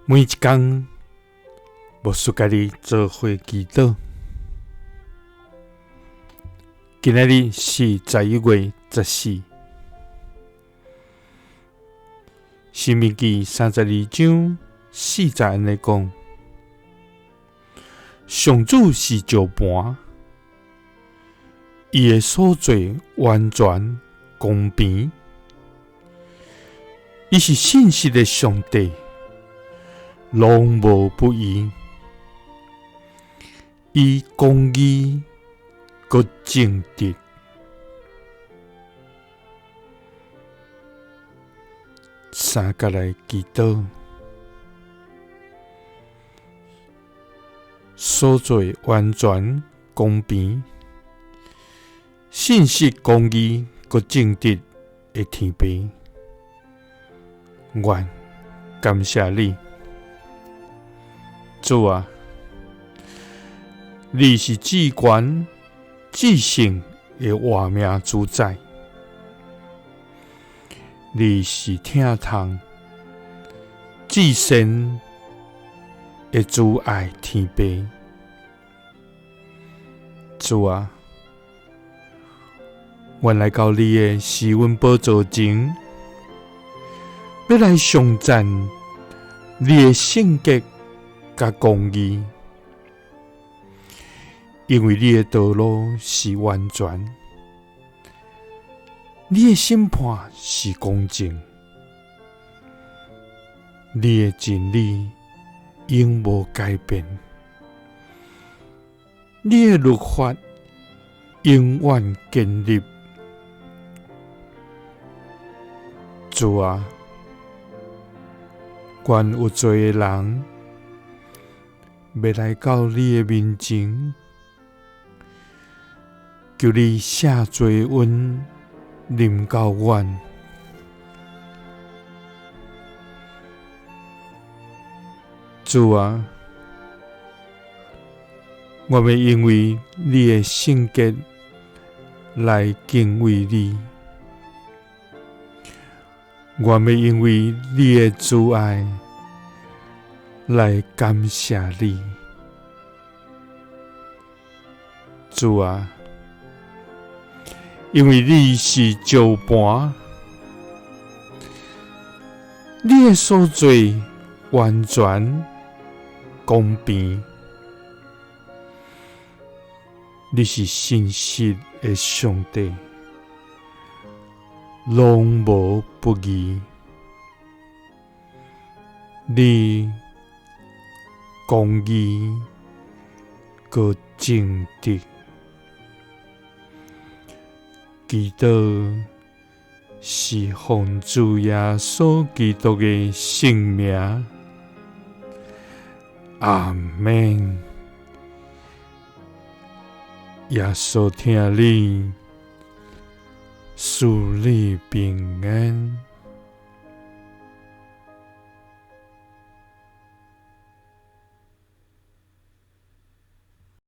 每一工，牧师佮你做伙祈祷。今仔日是11月14，申命记32章4节按呢讲：上主是石磐，伊的所做完全公平，伊是信实的上帝，攏無不義，伊公義閣正直。三佮來祈禱，所做完全公平、信實公義閣正直的天父，阮感謝你，主啊，你是至懸至聖的活命主宰，你是疼痛至善的慈愛天父，主啊，阮來到你的施恩寶座前，欲來頌讚你的聖潔佮公義，因為你的道路是完全，你的審判是公正，你的真理永無改變，你的律法永遠堅立。主啊，願有罪的人欲來到你的面前，求你赦罪恩臨到阮。主啊，我欲因為你的聖潔來敬畏你，我欲因為你的慈愛來感謝你。主啊，因為你是石磐，你的所做完全公平，你是信實的上帝，攏無不義，你公義閣正直。祈禱是奉主耶穌基督的聖名，阿們。耶穌疼你，賜你平安。